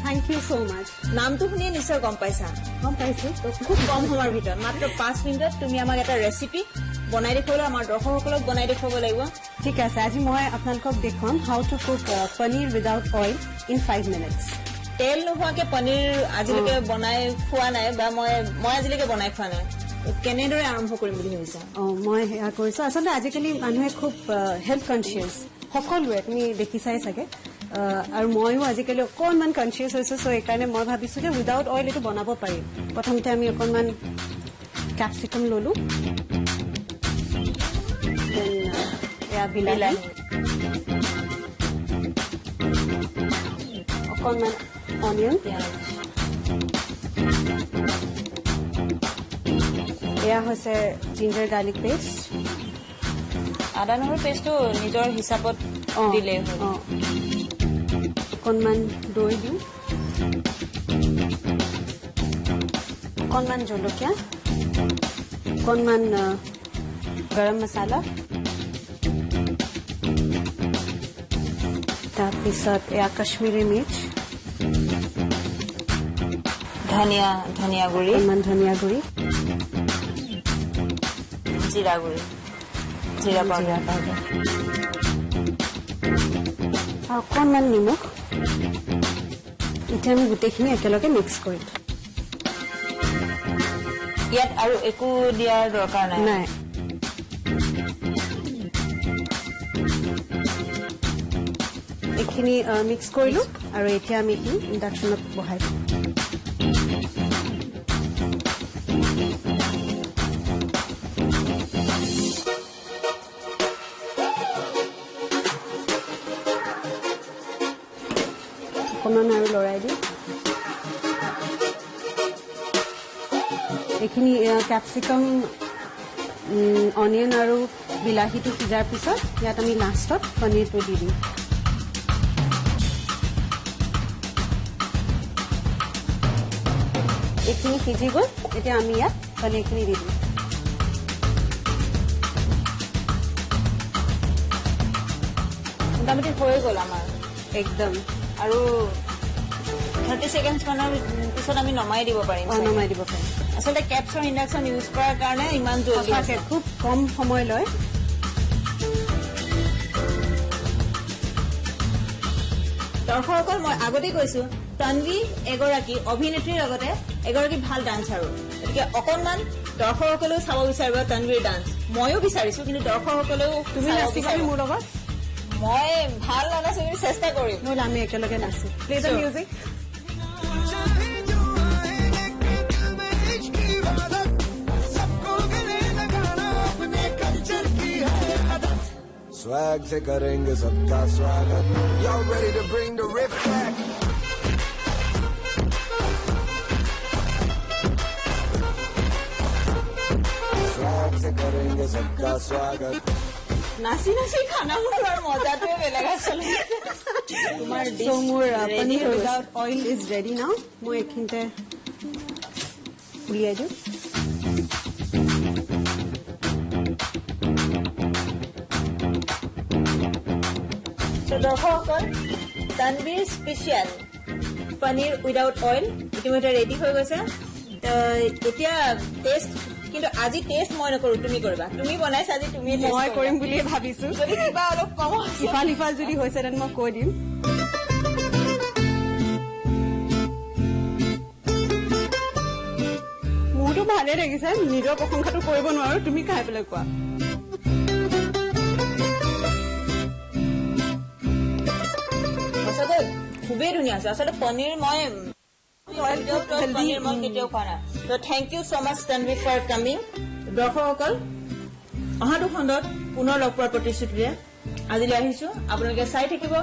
Thank you so much. নামটো শুনিয়ে নিশ্চয় গম পাইছা। গম পাইছো। তো খুব কম সময়ৰ ভিতৰত, মাত্ৰ 5 মিনিটত তুমি আমাক এটা ৰেচিপি বনাই দেখুৱাবলৈ, আমাৰ দৰ্শকসকলক বনাই দেখুৱাব লাগিব। ঠিক আছে, আজি মই আপোনালোকক দেখুৱাম how to cook paneer without oil in 5 minutes. তেল নোহোৱাকে পনীৰ আজিলৈকে বনাই খোৱা নাই বা মই আজিলৈকে বনাই খোৱা নাই। তো কেনেদৰে আৰম্ভ কৰিম বুলি ভাবিছা? অঁ, মই সেয়া কৰিছো। আচলতে আজিকালি মানুহে খুব হেল্থ কনচিয়াছ সকলোৱে, তুমি দেখিছাই চাগে, আৰু ময়ো আজিকালি অকণমান কনচিয়াছ হৈছো। চ' সেইকাৰণে মই ভাবিছো যে উইদাউট অইল এইটো বনাব পাৰি। প্ৰথমতে আমি অকণমান কেপচিকাম ললো, then এয়া বিলাহী, অকণমান অনিয়ন। পিঁয়াজ। এয়া হৈছে জিঞ্জাৰ গাৰ্লিক পেষ্ট। আদা নহৰু পেষ্টটো নিজৰ হিচাপত দিলেই হ'ল। অঁ, অকণমান দৈ দিওঁ, অকণমান জলকীয়া, অকণমান গৰম মছলা, তাৰপিছত এয়া কাশ্মীৰী মিৰ্চ। ধনিয়া গুড়ি। অকণমান ধনিয়া গুড়ি। জিৰা গুড়ি, জিৰা পাউডাৰ। জিৰা পাউডাৰ আৰু অকণমান নিমখ। এতিয়া আমি গোটেইখিনি একেলগে মিক্স কৰিম। ইয়াত আৰু একো দিয়াৰ দৰকাৰ নাই? নাই। এইখিনি মিক্স কৰিলো আৰু এতিয়া আমি এইখিনি ইণ্ডাকশ্যনত বহাই দিম। অকণমান আৰু লৰাই দিম। এইখিনি কেপচিকাম, অনিয়ন আৰু বিলাহীটো সিজাৰ পিছত ইয়াত আমি লাষ্টত পনীৰটো দি দিম। এইখিনি সিজি গ'ল, এতিয়া আমি ইয়াত পনীৰখিনি দি দিম। মোটামুটি হৈ গ'ল আমাৰ। একদম। আৰু 30 ছেকেণ্ডছ মানৰ পিছত আমি নমাই দিব পাৰিম চাগে। নমাই দিব পাৰিম। আচলতে কেপছৰ ইণ্ডাকশ্যন ইউজ কৰাৰ কাৰণে ইমান জল্দি সঁচাকে হৈছে। খুব কম সময় লয়। দৰ্শকসকল, মই আগতেই কৈছো, তন্বী এগৰাকী অভিনেত্ৰীৰ লগতে এগৰাকী ভাল ডান্সাৰো। গতিকে অকণমান দৰ্শকসকলেও চাব বিচাৰিব তন্বীৰ ডান্স। ময়ো বিচাৰিছো, কিন্তু দৰ্শকসকলেও তুমি চাব নাচিবানে বিচাৰিব। মোৰ লগত? মই ভাল নানাচো, কিন্তু চেষ্টা কৰিম। নহ'লে আমি একেলগে নাচো। Play the Sure. music. चाहे जो आए लेके दिल में इश्क की इबादत, सबको गले लगाना अपने कल्चर की है आदत। स्वैग से करेंगे सबका स्वागत। Y'all ready to bring the riff back? Swag से करेंगे सबका स्वागत। নাচি নাচি খানা খোৱাৰ মজাটোৱে বেলেগ আচলতে। তোমাৰ চ' মোৰ ready paneer হৈ গৈছে। Without oil is ready now. মই এইখিনিতে উলিয়াই দিওঁ। চ' দৰ্শকসকল, তানবীৰ স্পেচিয়েল পনীৰ উইদাউট অইল ইতিমধ্যে ৰেডি হৈ গৈছে। তো এতিয়া টেষ্ট, কিন্তু আজি টেষ্ট মই নকৰো, তুমি কৰিবা। তুমি বনাইছা আজি, তুমি মই কৰিম বুলিয়ে ভাবিছো। যদি কিবা অলপ কম হৈছে। ইফাল সিফাল যদি হৈছে, তেন্তে মই কৈ দিম। মোৰতো ভালে লাগিছে, নিজৰ প্ৰশংসাটো কৰিব নোৱাৰো। তুমি খাই পেলাই কোৱা। সঁচাকৈ খুবেই ধুনীয়া হৈছে। আচলতে পনীৰ মই without oil healthy, paneer মই কেতিয়াও খোৱা নাই। তো thank you so much, Tanvi, for coming. দৰ্শকসকল, অহাটো খণ্ডত পুনৰ লগ পোৱাৰ প্ৰতিশ্ৰুতিৰে আজিলৈ আহিছো। আপোনালোকে চাই থাকিব।